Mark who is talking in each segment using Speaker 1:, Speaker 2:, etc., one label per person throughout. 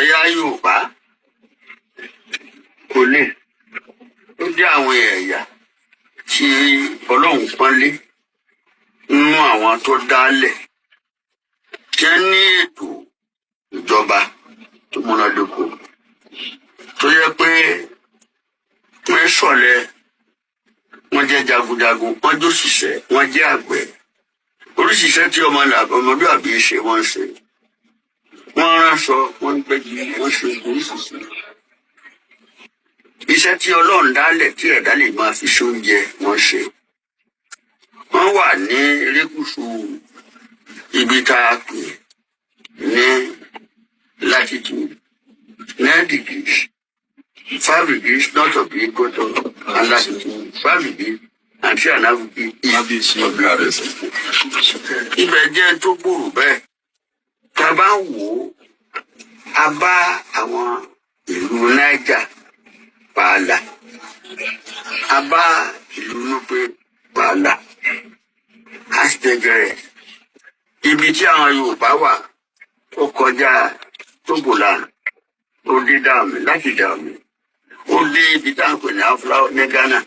Speaker 1: Ẹ̀yà Yorùbá kò lè ó jẹ́ àwọn ẹ̀yà tí Ọlọ́run pọ́nlé nínú àwọn tó dálẹ̀, tí wọ́n ní ètò ìjọba tó múnádóko, tó yẹ pé wọ́n ṣọ̀lẹ, wọ́n jẹ́ jagunjagun, wọ́n jẹ́ òṣìṣẹ́, wọ́n jẹ́ àgbẹ̀. Oríṣiríṣi tí ọmọ ọmọlúàbí ṣe, wọ́n ń ṣe. Wọ́n ránṣọ, wọ́n ń gbẹ́gi, wọ́n ṣe oríṣiríṣi iṣẹ́ tí Ọlọ́run dálẹ̀ tí ẹ̀dá lè máa fi ṣóúnjẹ, wọ́n ṣe. Wọ́n wà ní erékùṣù ibi tá a pè ní latitude 9 degrees 5 degrees north of the equator and latitude 5 degrees and 3.5 degrees east of the equator. Ibẹ̀ jẹ́ tó gbòòrò bẹ́ẹ̀. Tá a bá ń wò ó, a bá àwọn ìlú Niger pààlà, a bá ìlú Nupe pààlà, àṣetẹgẹrẹ ibi tí àwọn Yorùbá wà, ó kọjá Togoland, ó dé Dahomey, láti Dahomey ó dé ibi tá à ń pè ní Aflao ní Ghana.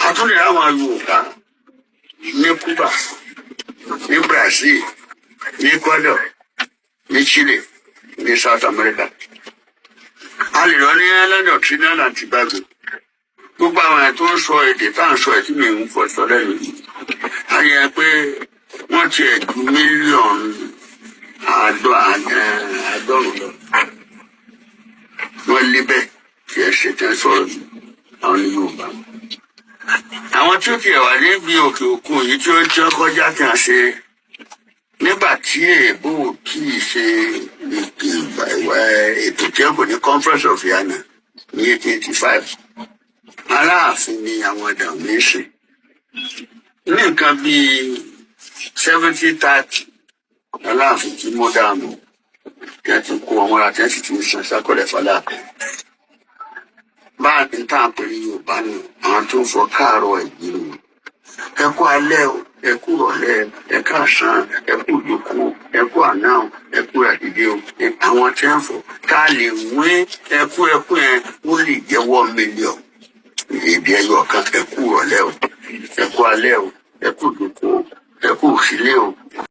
Speaker 1: A tún lè àwọn Yorùbá ní Cuba, ní Brazil, ní Ecuador, ní Chile, ní South America. A lè lọ ní island of Trinidad and Tobago. Gbogbo àwọn ẹ̀ tó ń sọ èdè tá à ń sọ ẹ̀ tí mi ń fọ sọ lẹ́nu yìí, a yẹ pé wọ́n tiẹ̀ ju mílíọ̀nù 90 lọ. Wọ́n lé bẹ́ẹ̀ tí ẹ ṣe tẹ́ sọ̀rọ̀ yìí, àwọn ní Yorùbá. Àwọn tí ó tiẹ̀ wà níbi òkè òkun yìí tí ó tí ó kọjá tí a ṣe nígbà tí èèbó kì í ṣe ètò tí wọ́n pè ní Conference of Vienna ní 1885, Aláàfin ni àwọn Dahomey ṣe. Ní nǹkan bíi 1730, Aláàfin tí mú dààmú tí wọ́n ti kó ọmọ ra, tí wọ́n sì ti ń san sákọ̀lẹ̀ fàlàfin. Bá a ti tàn pé Yorùbá ni àwọn tó ń fọ káàárọ̀ ẹ̀gbìn ni. Ẹ kú alẹ́ o, ẹ kú rọ̀lẹ́, ẹ káàsán, ẹ kú ìjókòó, ẹ kú àná o, ẹ kú àdìdé o. Àwọn tí wọ́n fọ tá a lè wé ẹkú ẹkú yẹn, ó lè jẹ́ 1 million èdè ẹyọ kan. Ẹ kú rọ̀lẹ́ o, ẹ kú alẹ́ o, ẹ kú ìjókòó, ẹ kú òsílẹ̀ o.